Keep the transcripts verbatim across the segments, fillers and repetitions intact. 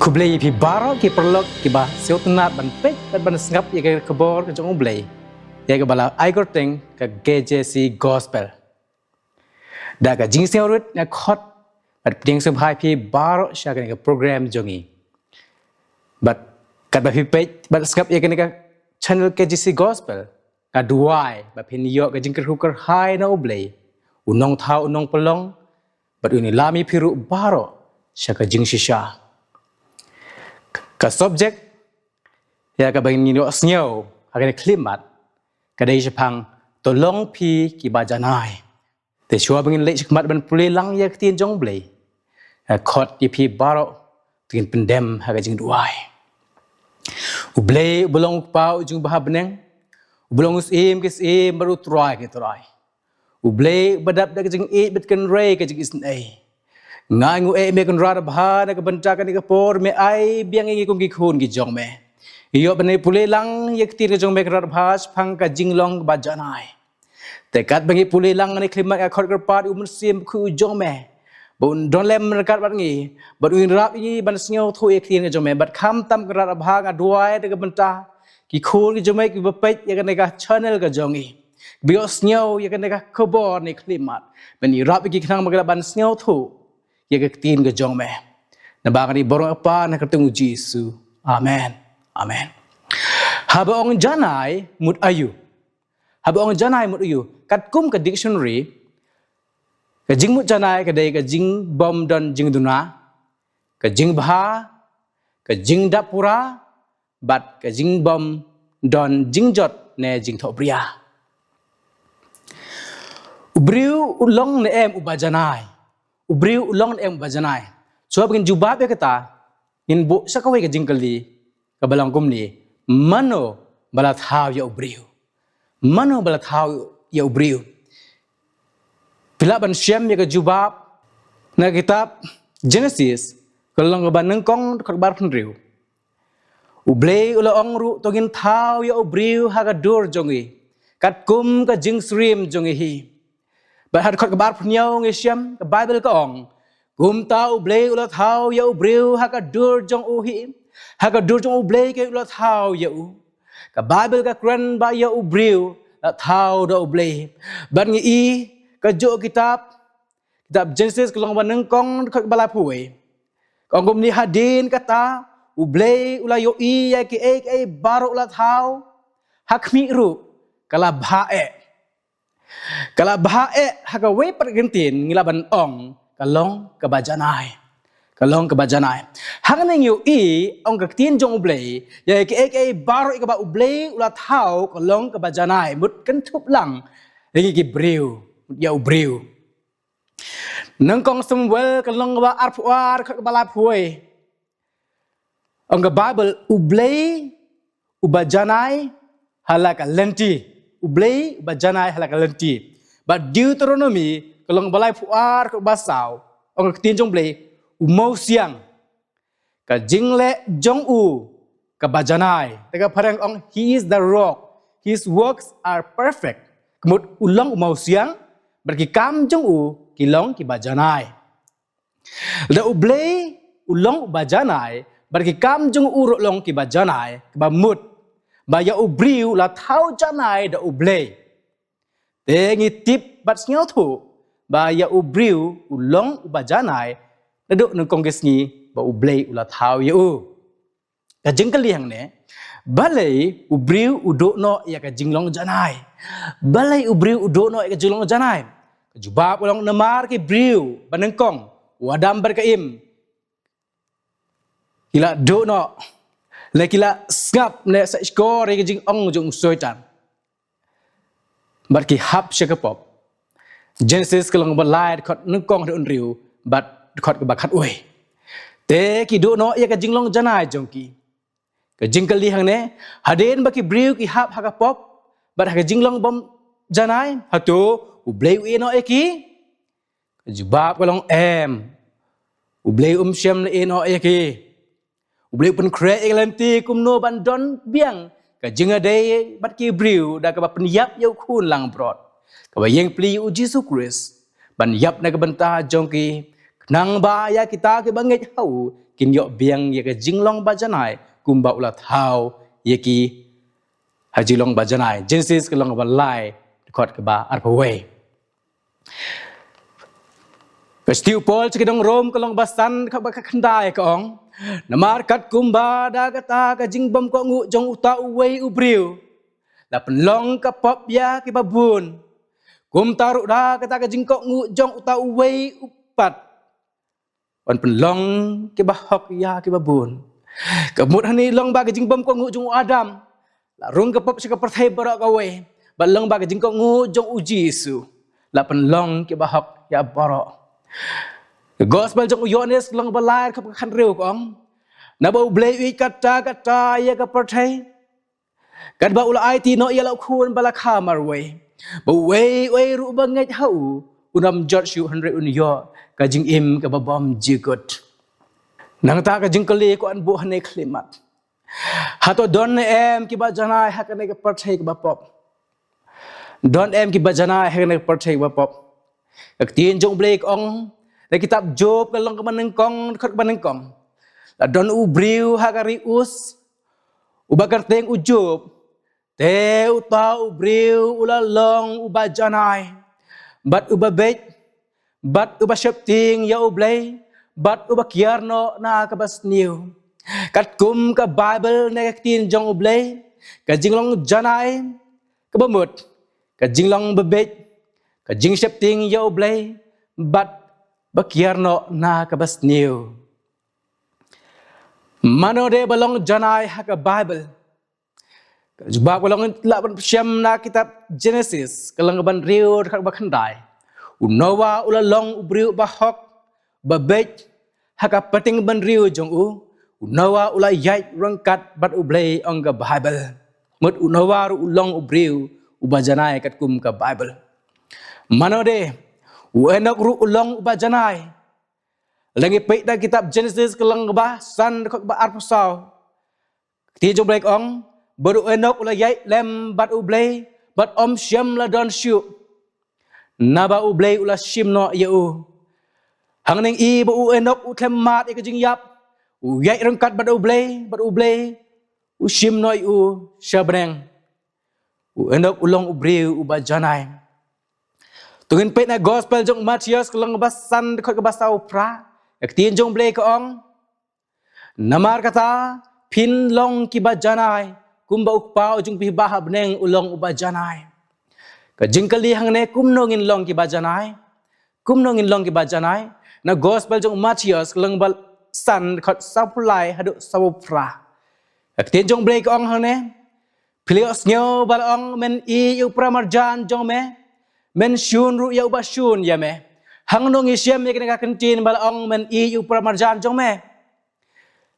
Khublei ïa phi baroh ki paralok kiba sngewtynnat ban peit bad ban sngap ïa ka khubor ka jong U Blei, ïa kaba la ai kyrteng ka K J C Gospel. Da ka jingsngewrit nga khot bad pdiang sngewbha ïa phi baroh sha kane ka program jong ngi. Bad katba phi peit bad sngap ïa kane ka channel K J C Gospel, nga duwai ba phin ïoh ka jingkyrkhu kyrhai na U Blei, U Nongthaw U Nongpynlong, bad Un ïalam ïa phi ruh baroh sha ka jingshisha. Ka subject ïa kaba ngin ïohsngew ha kane ka khyllipmat ka dei shaphang To long phi kiba janai. Te shuwa ba ngin leit shakhmat ban pule lang ïa ka ktien jong U Blei, nga khot ïa phi baroh, to ngin pyndem ha ka jingduwai. U Blei uba long U Kpa u jong u baha bneng, uba long U Syiem ki syiem bad U Trai ki trai, U Blei uba dap da ka jingïeit bad kynrei ka jingisynei, nga ainguh ïa me Kynrad Babha na ka bynta kane ka por me ai biang ïa ngi kum ki khun ki jong me. Ïoh ban pule lang ïa ka ktien ka jong me Kynrad Babha shaphang ka jinglong kaba janai. Te katba ngi pule lang ha kane ka khyllipmat, nga khot kyrpad ïa U Mynsiem Bakhuid u jong me ba Un don lem ryngkat bad ngi, bad Un ïarap ïa ngi ban sngewthuh ïa ka ktien ka jong me. Bad khamtam Kynrad Babha, nga duwai da ka bynta ki khun ki jong me kiba peit ïa kane ka channel ka jong ngi, ba ïohsngew ïa kane ka khubor ha kane ka khyllipmat, ban ïarap ïa ki khnang ba kin lah ban sngewthuh ïa ka ktien ka jong me. Naba kane ka bor nga khot ha ka kyrteng U Jisu. Amen. Amen. Haba ong janai mut aïu? Haba ong janai mut aïu? Katkum ka dictionary, ka jingmut janai ka dei ka jingbym don jingduna, ka jingbha, ka jingdap pura, bad ka jingbym don jingjot ne jingthohbria. U briew u long ne em uba janai? U briew u long ne em uba janai? Shuwa ba ngin jubab ïa kata, ngin buh sa kawei ka jingkylli kaba long kumne: mano ba la thaw ïa u briew? Mano ba la thaw ïa u briew? Phi lah ban shem ïa ka jubab na ka kitab Genesis, ka lynnong kaba nyngkong, dkhot kaba arphew hynriew. U Blei u la ong ruh: To ngin thaw ïa u briew ha ka dur jong ngi, katkum ka jingsyriem jong ngi hi. Bad ha dkhot kaba arphew hynñiew ngi shem ka Baibl ka ong: Kumta U Blei u la thaw ïa u briew ha ka dur jong u hi, ha ka dur jong U Blei keiñ u la thaw ïa u. Ka Baibl ka kren ba ïa u briew la thaw da U Blei. Bad ngi i kajuh ka kitab, kitab Genesis, ka lynnong ba nyngkong, dkhot kaba laiphew wei, ka ong kumne: Hadien kata U Blei u la ïohi ïa kiei kiei baroh u la thaw, ha khmih ruh ka la bha eh. Ka la bha eh, ha kawei pat ka kyntien ngi lah ban ong ka long kaba janai. Ka long kaba janai. Hangne ngi ïohi, ong ka ktien jong U Blei, ïa kiei kiei baroh ïa kaba U Blei u la thaw ka long kaba janai, mut kynthup lang ïa ngi ki briew, ïa u briew. Nyngkong Samuel, ka lynnong kaba arphew ar, dkhot kaba laiphew wei, ong ka Baibl: U Blei uba janai ha la ka lynti. U Blei uba janai ha la ka lynti. Bad Deuteronomi, ka lynnong ba laiphew ar, dkhot ba saw, ong ka ktien jong U Blei: U mawsiang, ka jingleh jong u kaba janai. Te ka phareng ong: He is the rock, his works are perfect. Ka mut u long u mawsiang, bad ki kam jong u ki long kiba janai. Da U Blei u long uba janai, bad ki kam jong u ruh long kiba janai, kaba mut ba ïa u briew la thaw janai da U Blei. Te ngi tip bad sngewthuh ba ïa u briew u long uba janai naduh nyngkong ki sngi ba U Blei u la thaw ïa u. Ka jingkylli hangne: balei u briew u duh noh ïa ka jinglong janai? Balei u briew u duh noh ïa ka jinglong janai? Ka jubab ka long namar ki briew ba nyngkong, u Adam bad ka Im, ki la duh noh, lane ki la sngap ne sngap shkor ïa ka jingong jong u Soitan, bad ki hap sha ka pop. Genesis ka lynnong ba lai, dkhot nyngkong haduh hynriew, bad dkhot kaba khatwei. Te ki duh noh ïa ka jinglong janai jong ki. Ka jingkylli hangne: hadien ba ki briew ki hap ha ka pop bad ha ka jinglong bym janai, hato U Blei u ïehnoh ïa ki? Ka jubab ka long em. U Blei um shym la ïehnoh ïa ki. U Blei u pynkhreh ïa ka lynti kumno ban don biang ka jingïadei bad ki briew da kaba pynïap ïa u Khun langbrot, kaba ïeng pli ïa u Jisu Khrist, ban ïap na ka bynta jong ki, khnang ba ïa kita kiba ngeit ha u kin ïoh biang ïa ka jinglong ba janai kumba u la thaw ïa ki ha jinglong ba janai. Genesis ka lynnong ba lai, dkhot kaba arphew wei. Ka shithi u Paul sha ki nong Rom ka lynnong ba san, dkhot ba khatkhyndai ka ong: Namar katkum ba da kata ka jingbymkohnguh jong uta uwei u briew la pynlong ka pop ïa kiba bun, kumta ruh da kata ka jingkohnguh jong uta uwei u pat yn pynlong kiba hok ïa kiba bun. Ka mut hangne long ba ka jingbymkohnguh jong u Adam la rung ka pop sha ka pyrthei baroh kawei, bad long ba ka jingkohnguh jong u Jisu la pynlong kiba hok ïa baroh. Ka gospel jong u Ïoannis ka lynnong ba lai, dkhot ba khathynriew ka ong: Naba U Blei u ïeit katta katta ïa ka pyrthei, katba u la aiti noh ïa la u khun ba la kha marwei, ba uwei uwei ruh ba ngeit ha u un ym jot shuh, hynrei un ïoh ka jingim kaba bymjukut. Nangta ka jingkylli ka wan buh hangne khyllipmat: Hato don ne em kiba janai ha kane ka pyrthei kaba pop? Don em kiba janai ha kane ka pyrthei kaba pop? Ka ktien jong U Blei ka ong, na kitab Job ka lynnong kaba nyngkong, dkhot kaba nyngkong: La don u briew ha ka ri Us, uba kyrteng u Job. Te uta u briew u la long uba janai bad uba beit, bad uba sheptieng ïa U Blei, bad uba kiar noh na kaba sniew. Katkum ka Baibl ne ka ktien jong U Blei, ka jinglong janai kaba mut ka jinglong babeit, ka jingsheptieng ïa U Blei, bad ba kiar noh na kaba sniew. Mano de ba long janai ha ka Baibl? Ka jubab ka long, lah ban shem na kitab Genesis ka lynnong kaba hynriew, dkhot kaba khyndai: U Noah u la long u briew ba hok, ba beit ha ka pateng bynriew jong u. U Noah u la ïaid ryngkat bad U Blei, ong ka Baibl. Mut u Noah ruh u long u briew uba janai katkum ka Baibl. Mano de, u Enok ruh u long uba janai. Lada ngi peit na kitab Genesis ka lynnong kaba san, dkhot kaba arphew saw, ka ktien jong U Blei ka ong: Bad u Enok u la ïaid lem bad U Blei, bad ym shym la don shuh, naba U Blei u la shim noh ïa u. Hangne ngi i ba u Enok u khlem mad ïa ka jingïap, u ïaid ryngkat bad U Blei, bad U Blei u shim noh ïa u sha bneng. U Enok u long u briew uba janai. To ngin peit na gospel jong u Mathaios ka lynnong kaba san, dkhot kaba sawphra. Ka ktien jong U Blei ka ong: Namar kata, phin long kiba janai, kumba u Kpa u jong phi ba ha bneng u long uba janai. Ka jingkylli hangne, kumno ngin long kiba janai? Kumno ngin long kiba janai? Na gospel jong u Mathaios ka lynnong ba san, dkhot sawphew lai haduh sawphra. Ka ktien jong U Blei ka ong hangne: Phi la ïohsngew ba la ong, men ïeit ïa u paramarjan jong me, men shun ruh ïa uba shun ïa me. Hangno ngi shem ïa kane ka kyntien ba la ong, men ïeit ïa u paramarjan jong me?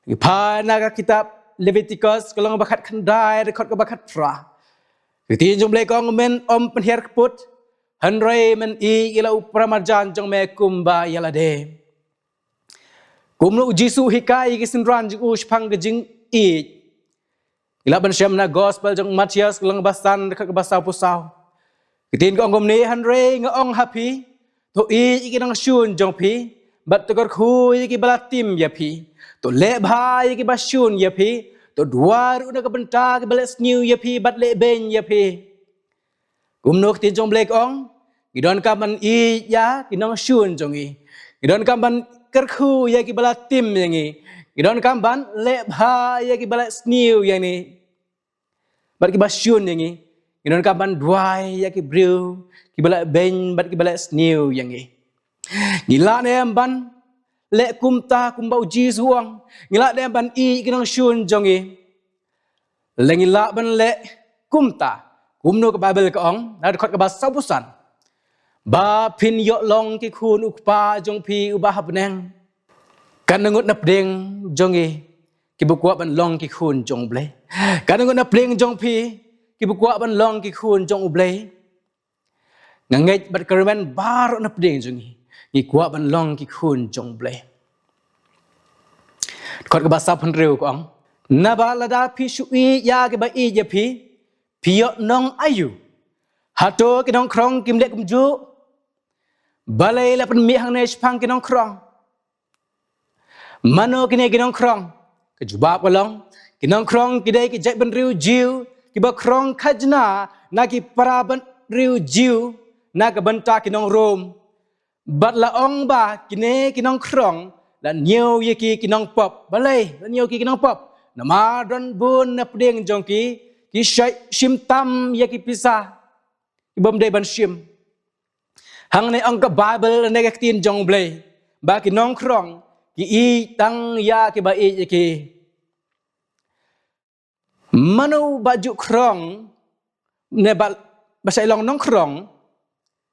Ngi phai na ka kitab Leviticus ka lynnong ba khatkhyndai, dkhot kaba khatphra. Ka ktien jong U Blei ka ong, men ym pynhiar kput, hynrei men ïeit ïa la u paramarjan jong me kumba ïa lade. Kumno u Jisu u hikai ïa ki synran jong u shaphang ka jingïeit? Ngi lah ban shem na gospel jong u Mathaios ka lynnong ba san, dkhot kaba sawphew saw. Ka ktien ka ong kumne: Hynrei nga ong ha phi, to ïeit ïa ki nongshun jong phi, bad to kyrkhu ïa kiba la tim ïa phi, to leh bha ïa kiba shun ïa phi, to duwai ruh na ka bynta kiba leh sniew ïa phi bad leh beiñ ïa phi. Kumno ka ktien jong U Blei ka ong? Ngi donkam ban ïeit ïa ki nongshun jong ngi. Ngi donkam ban kyrkhu ïa kiba la tim ïa ngi. Ngi donkam ban leh bha ïa kiba leh sniew ïa ngi bad kiba shun ïa ngi. Ngi donkam ban duwai ïa ki briew kiba leh beiñ bad kiba leh sniew ïa ngi. Ngi lah ne em ban leh kumta, kumba u Jisu u ong? Ngi lah ne em ban ïeit ïa ki nongshun jong ngi? Lada ngi lah ban leh kumta, kumno ka Baibl ka ong na dkhot kaba sawphew san? Ba phin ïoh long ki khun u Kpa jong phi uba ha bneng. Kan ngut na pdeng jong ngi kiba kwah ban long ki khun jong U Blei? Kan ngut na pdeng jong phi kiba kwah ban long ki khun jong U Blei? Nga ngeit bad kyrmen baroh na pdeng jong ngi ngi kwah ban long ki khun jong U Blei. Dkhot kaba sawphew hynriew ka ong: Naba lada phi shu ïeit ïa kiba ïeit ïa phi, phi ïoh nong aïu? Hato ki nongkhrong kim leh kumjuh? Balei la pynmih hangne shaphang ki nongkhrong? Mano kine ki nongkhrong? Ka jubab ka long, ki nongkhrong ki dei ki jaitbynriew Jiw, kiba khrong khajna na ki para bynriew Jiw, na ka bynta ki nong Rom. Bad la ong ba kine ki nongkhrong la ñiew ïa ki ki nongpop. Balei la ñiew ki ki nongpop? Namar don bun na pdeng jong ki, ki shoi shim tam ïa ki pisa ki bym dei ban shim. Hangne ong ka Baibl ne ka ktien jong U Blei ba ki nongkhrong ki ïeit tang ïa kiba ïeit ïa ki. Mano ba ju khrong ne ba, ba shait long nongkhrong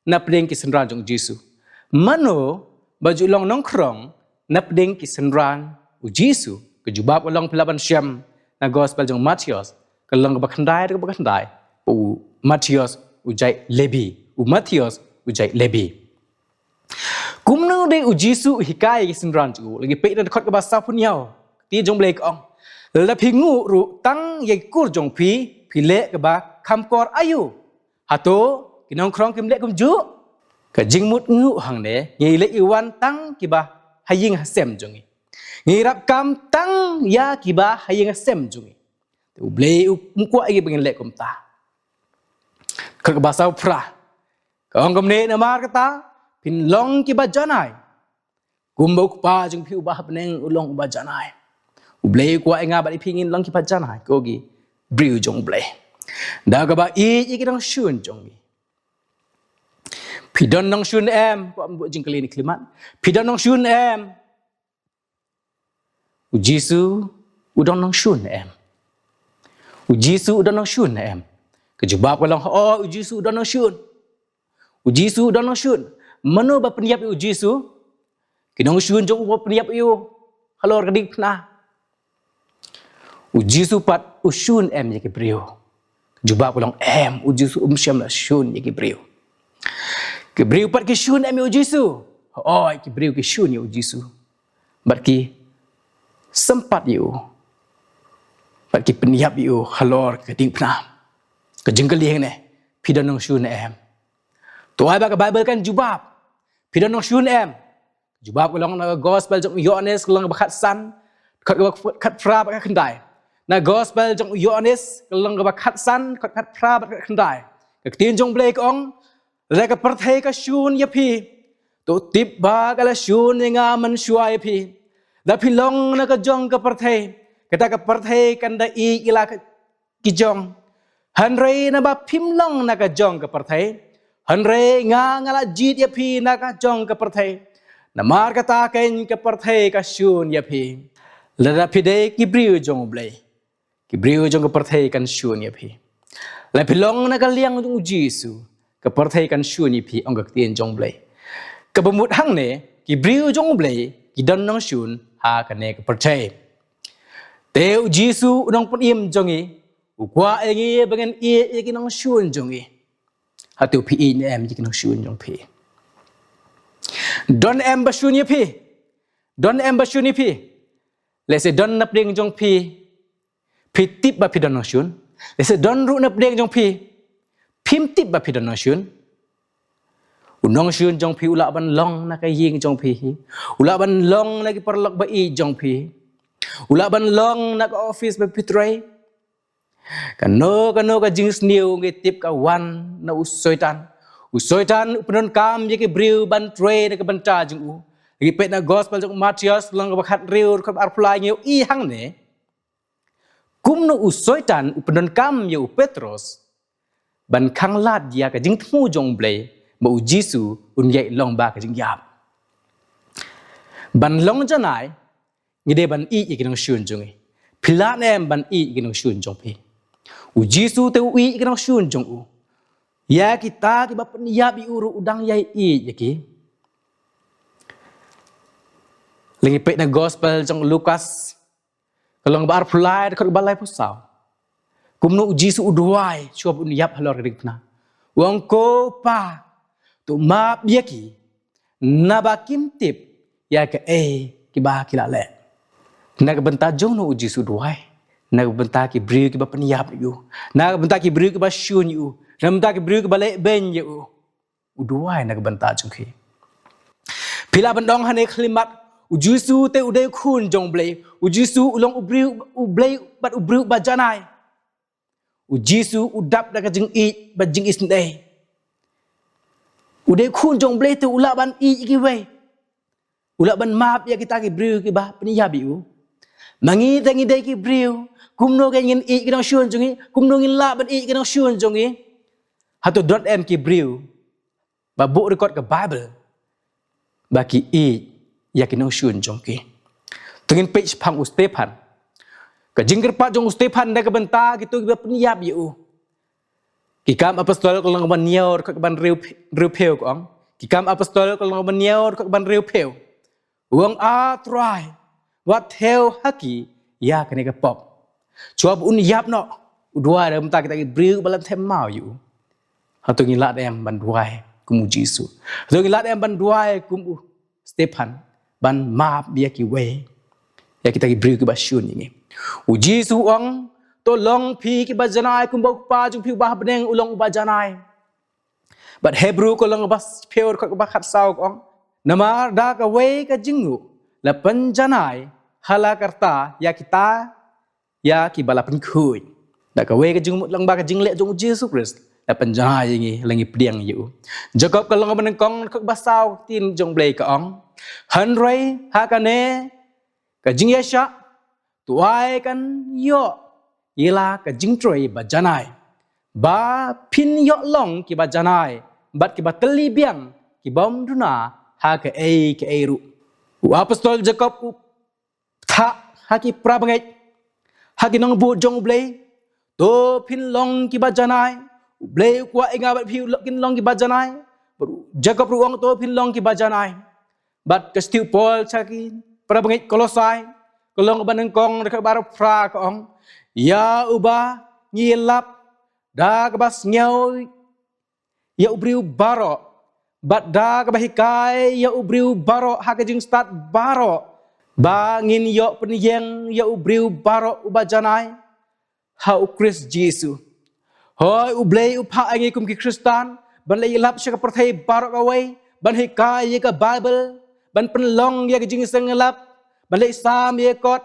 na pdeng ki synran jong U Jisu? Mano ba ju long nongkhrong na pdeng ki synran U Jisu? Ka jubab ka long, phi lah ban shem na gospel jong u Mathaios, ka lynnong kaba khyndai, kaba khyndai. U Mathaios u jait Lebi, u Mathaios u jait Lebi. Kumno dei U Jisu u hikai ïa ki synran jong u? La ngi peit na dkhot kaba sawphew hynñiew, ka ktien jong U Blei ka ong, lada phi nguh ruh tang ïa ki kur jong phi, phi leh kaba kham kor aïu? Hato ki nongkhrong kim leh kumjuh? Ka jingmut nguh hangne, ngi leit ngi wan tang kiba ha ïing ha sem jong ngi. Ngi ïarap kam tang ïa kiba ha ïing ha sem jong ngi. Te U Blei u, um kwah ïa ngi ba ngin leh kumta. Dkhot kaba sawphra ka ong kumne, namar kata phin long kiba janai, kumba U Kpa jong phi uba ha bneng u long uba janai. U Blei u kwah ïa nga bad ïa phi ngin long kiba janai ko ki briew jong U Blei, da kaba ïeit ïa ki nongshun jong ngi. Phi don nongshun em? Kwah ban buh jingkylli ne khyllipmat. Phi don nongshun em? U Jisu u don nongshun em? U Jisu u don nongshun em? Ka jubab ka long, hooid, U Jisu u don nongshun. U Jisu u don nongshun. Mano ba pynïap ïa U Jisu? Ki nongshun jong u ba pynïap ïa u halor ka diengphna. U Jisu pat u shun em ïa ki briew? Jubab ka long, em, U Jisu um shym la shun ïa ki briew. Ki briew pat ki shun em ïa U Jisu? Hooid, ki briew ki shun ïa U Jisu. Bad ki sympat ïa u. Bad ki pynïap ïa u halor ka diengphna. Ka jingkylli hangne, phi don nongshun em? To ai ba ka Baibl kan jubab. Phi don nongshun em? Jubab ka long na ka gospel jong u Ïoannis, ka lynnong kaba khatsan, dkhot kaba khatphra bad khatkhyndai. Na gospel jong u Ïoannis, ka lynnong kaba khatsan, dkhot khatphra bad khatkhyndai, ka ktien jong U Blei ka ong, lada ka pyrthei ka shun ïa phi, to tip ba ka la shun ïa nga mynshuwa ïa phi. Lada phi long na ka jong ka pyrthei, kata ka pyrthei kan da ïeit ïa la ka ki jong. Hynrei naba phim long na ka jong ka pyrthei, hynrei nga, nga la jied ïa phi na ka jong ka pyrthei. Namar kata keiñ ka pyrthei ka shun ïa phi. Lada phi dei ki briew jong U Blei, ki briew jong ka pyrthei kan shun ïa phi. Lada phi long na ka liang jong U Jisu, ka pyrthei kan shun ïa phi, ong ka ktien jong U Blei. Kaba mut hangne, ki briew jong U Blei ki don nongshun ha kane ka pyrthei. Te U Jisu u nongpynim jong ngi u kwah ïa ngi ba ngin ïeit ïa ki nongshun jong ngi. Hato phi ïeit ne em ïa ki nongshun jong phi? Don em ba shun ïa phi? Don em ba shun ïa phi? Lehse don na pdeng jong phi, phi tip ba phi don nongshun. Lehse don ruh na pdeng jong phi, phim tip ba phi don nongshun. U nongshun jong phi u lah ban long na ka ïing jong phi hi. U lah ban long na ki paralok ba ïeit jong phi hi. U lah ban long na ka office ba phi trei. Kano kano ka jingsniew ngi tip ka wan na u Soitan. U Soitan u pyndonkam ïa ki briew ban trei na ka bynta jong u. Ngi peit na gospel jong u Mathaios, lynnong kaba khathynriew, dkhot arphew lai, ngi ïohi hangne kumno u Soitan u pyndonkam ïa u Petros ban khanglad ïa ka jingthmu jong U Blei ba U Jisu un ïai long ba ka jingïap. Ban long janai, ngi dei ban ïeit ïa ki nongshun jong ngi. Phi lah ne em ban ïeit ïa ki nongshun jong phi? U Jisu te u ïeit ïa ki nongshun jong u. Ïa kita kiba pynïap ïa u ruh u dang ïai ïeit ïa ki. Lada ngi peit na gospel jong u Lukas, ka lynnong ba arphew lai, dkhot ba laiphew saw, kumno U Jisu u duwai shuwa ba un ïap halor ka diengphna. U ong, ko Pa, to map ïa ki, naba kim tip ïa kaei kiba ki la leh. Na ka bynta jong no U Jisu u duwai? Na ka bynta ki briew kiba pynïap ïa u. Na ka bynta ki briew kiba shun ïa u. Na ka bynta ki briew kiba leh beiñ ïa u. U duwai na ka bynta jong ki. Phi lah ban ong hangne khyllipmat, U Jisu te u dei u khun jong U Blei. U Jisu u long u briew, U Blei bad u briew ba janai. U Jisu u dap da ka jingïeit bad jingisynei. U dei u khun jong U Blei te u lah ban ïeit ïa kiwei. U lah ban map ïa kita ki briew kiba pynïap ïa u. Ma ngi te ngi dei ki briew, kumno ngin ïeit ki nongshun jong ngi, kumno ngin lah ban ïeit ki nongshun jong ngi. Hato don em ki briew ba buh record ka Bible ba ki ïeit ïa ki nongshun jong ki. To ngin peit shaphang u Stephan. Ka jingkyrpad jong u Stephan da ka bynta kito kiba pynïap ïa u. Ki Kam Apostol ka lynnong ba hynñiew dkhot ba hynriewphew ka ong. Ki Kam Apostol ka lynnong ba hynñiew dkhot ba hynriewphew. U ong, A Trai, wat thew ha ki ïa kane ka pop. Shuwa ba un ïap noh, u duwai da ka bynta kita ki briew ba la them maw ïa u. Hato ngi lah em ban duwai kum u Jisu? Hato ngi lah em ban duwai kum u Stephan ban map ïa kiwei, ïa kita ki briew kiba shun ïa ngi? U Jisu u ong, to long phi kiba janai kumba u Kpa jong phi uba ha bneng u long uba janai. Bad Hebru ka lynnong ba shiphew dkhot ba khatsaw ka ong, namar da kawei ka jingnguh la pynjanai ha la karta ïa kita ïa kiba la pynkhuid. Da kawei ka jingmut lyngba ka jingleh jong u Jisu Khrist la pynjanai ïa ngi, la ngi pdiang ïa u. Jakob ka lynnong ba nyngkong dkhot ba saw, ka ktien jong U Blei ka ong, hynrei ha kane ka jingïaishah to ai kan ïoh ïa la ka jingtrei ba janai, ba phin ïoh long kiba janai bad kiba tylli biang, ki bym duna ha kaei kaei ruh. U Apostol Jakob u thah ha ki para bangeit, ha ki nongbud jong U Blei, to phin long kiba janai. U Blei u kwah ïa nga bad phi kin long kiba janai. Bad u Jakob ruh u ong to phin long kiba janai. Bad ka shithi u Paul sha ki para bangeit Kolosai, ka lynnong ba nyngkong dkhot ba arphew phra ka ong, ïa uba ngi lap da kaba sngew ïa u briew baroh, bad da kaba hikai ïa u briew baroh ha ka jingstad baroh, ba ngin ïoh pynïeng ïa u briew baroh uba janai ha u Khrist Jisu. Hooid, U Blei u phah ïa ngi kum ki Khristan ban leit ïalap sha ka pyrthei baroh kawei, ban hikai ïa ka Baibl, ban pynlong ïa ka jingseng ïalap, ban leit sam ïa kot,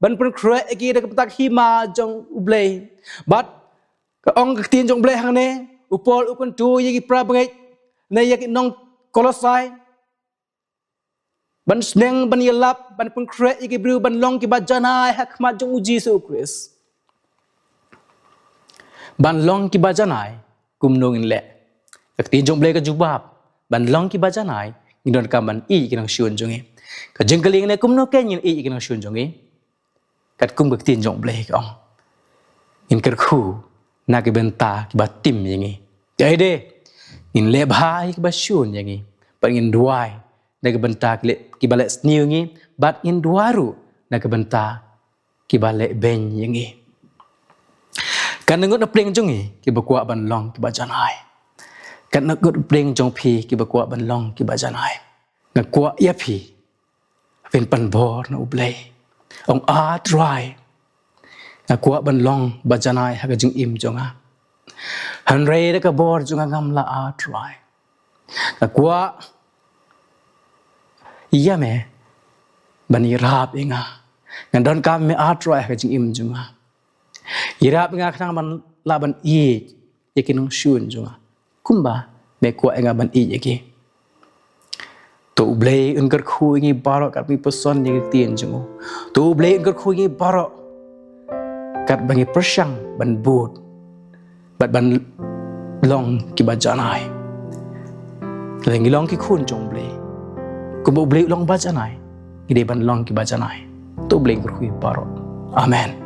ban pynkhreh ïa ki da ka bynta ka hima jong U Blei. Bad ka ong ka ktien jong U Blei hangne, u Paul u kyntu ïa ki para bangeit ne ïa ki nong Kolosai ban sneng ban ïalap, ban pynkhreh ïa ki briew ban long kiba janai ha khmat jong u Jisu Khrist. Ban long kiba janai kumno ngin leh? Ka ktien jong U Blei ka jubab, ban long kiba janai ngi donkam ban ïeit ki nongshun jong ngi. Ka jingkylli hangne, kumno kein ngin ïeit ki nongshun jong ngi? Katkum ka ktien jong U Blei ka ong, ngin kyrkhu na ki bynta kiba tim ïa ngi. Te ade, ngin leh bha ïa kiba shun ïa ngi, bad ngin duwai na ki bynta ki leh, kiba leh sniew ïa ngi, bad ngin duwai ruh na ki bynta kiba leh beiñ ïa ngi. Katno ngut na pdeng jong ngi kiba kwah ban long kiba janai? Katno ngut na pdeng jong phi kiba kwah ban long kiba janai? Nga kwah ïa phi phin pan bor na U Blei. Ong, A Trai, nga kwah ban long ba janai ha ka jingim jong nga. Hynrei da ka bor jong nga ngam lah, A Trai. Nga kwah ïa me ban ïarap ïa nga. Nga donkam me, A Trai, ha ka jingim jong nga. Ïarap ïa nga khnang ban lah ban ïeit ïa ki nongshun jong nga kumba me kwah ïa nga ban ïeit ïa ki. To U Blei un kyrkhu ïa ngi baroh katba ngi puson ïa ka ktien jong u. To U Blei un kyrkhu ïa ngi baroh katba ngi pyrshang ban bud bad ban long kiba janai. Lada ngi long ki khun jong U Blei, kumba U Blei u long ba janai, ngi dei ban long kiba janai. To U Blei un kyrkhu ïa ngi baroh. Amen.